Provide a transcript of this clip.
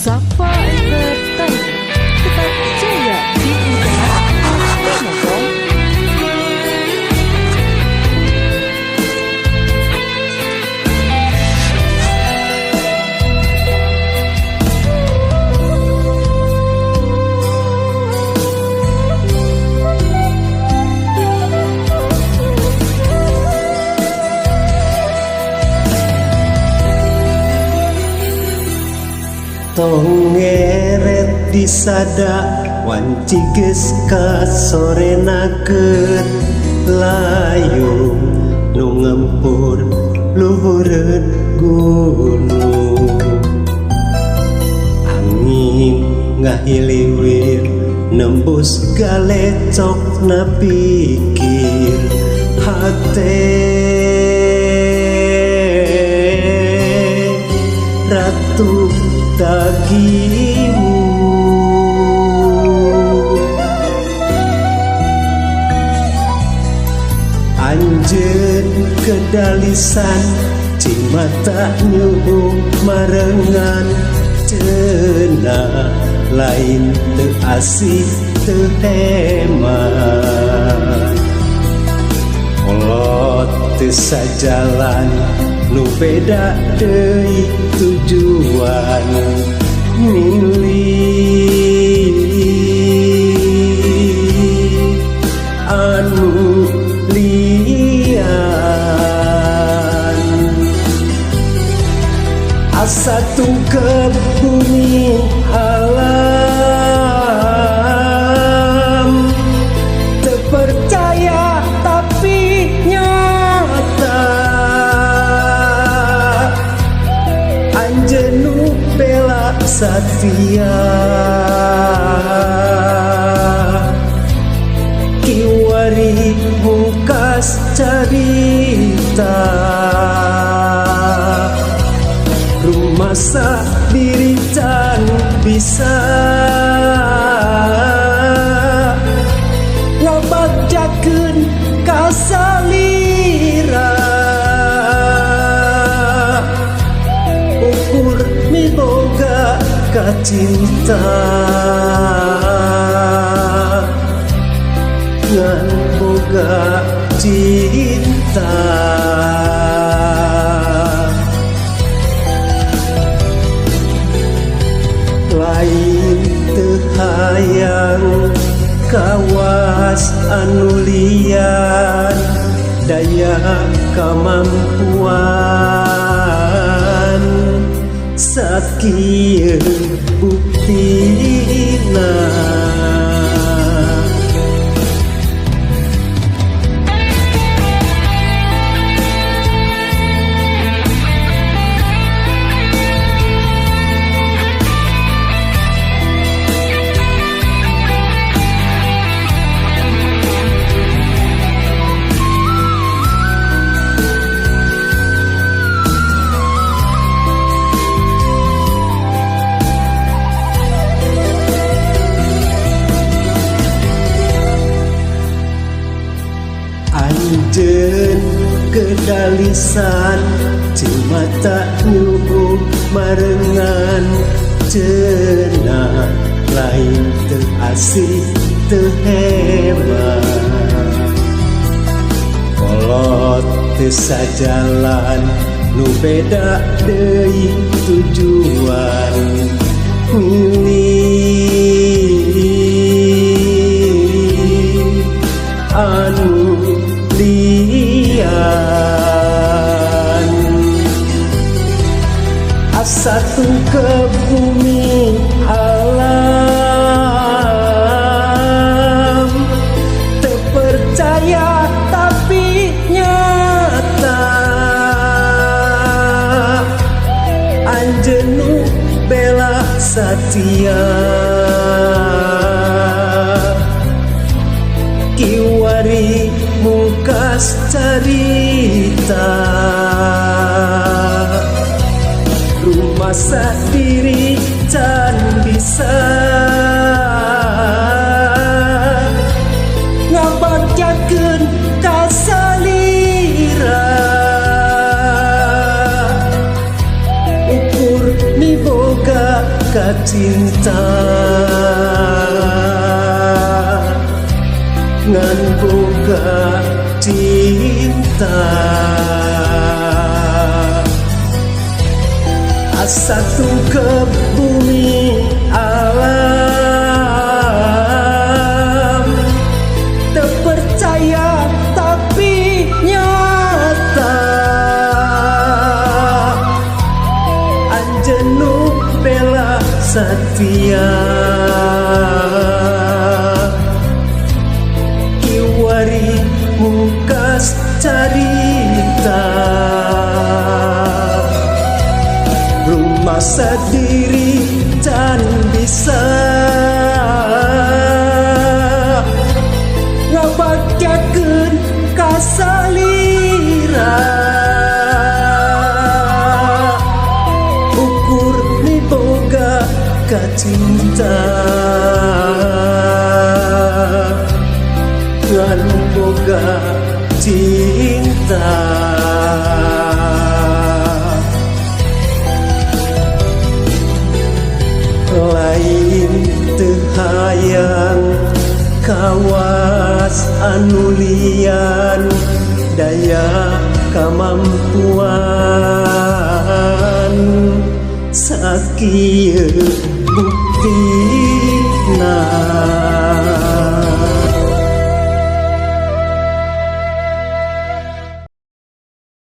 Safa Entertainment tetap jaya di udara, pastinya dong. Tong ngeret disada wanci geus kasorenakeun layung nu ngempur luhureun gunung. Angin ngahiliwir nembus galecok na pikir hate ratu tagimu. Anjeun kedalisan cimata nyuhung marengan cenah lain teu asih teu hemat. Kolot teu sajalan nu beda deui tujuan milih anu lian. Asa tungkep bumi alam teu percaya tapi nyata. Anjeun nu bela satia kiwari mungkas carita. Rumasa diri can bisa ngabagjakeun ka salira. Ukur miboga ka cinta ngan boga cinta. Lain teu hayang kawas anu lian daya kamampuan sakieu buktina. Anjeun kedalisan cimata nyuhung marengan cenah lain teu asih teu hemat. Kolot teu sajalan nu beda deui tujuan milih anu lian. Asa tungkep bumi alam teu percaya tapi nyata. Anjeun nu bela satia kiwari mungkas carita. Rumasa diri can bisa ngabagjakeun ka salira. Ukur miboga ka cinta, ngan boga cinta. Asa tungkep bumi alam, terpercaya tapi nyata. Anjeun nu bela setia, kiwari mungkas carita. Rumah sendiri can bisa ngabagjakeun ka salira, ukur miboga ka cinta, ngan boga cinta. Lain teu hayang kawas anu lian, daya kamampuan sakieu bukti.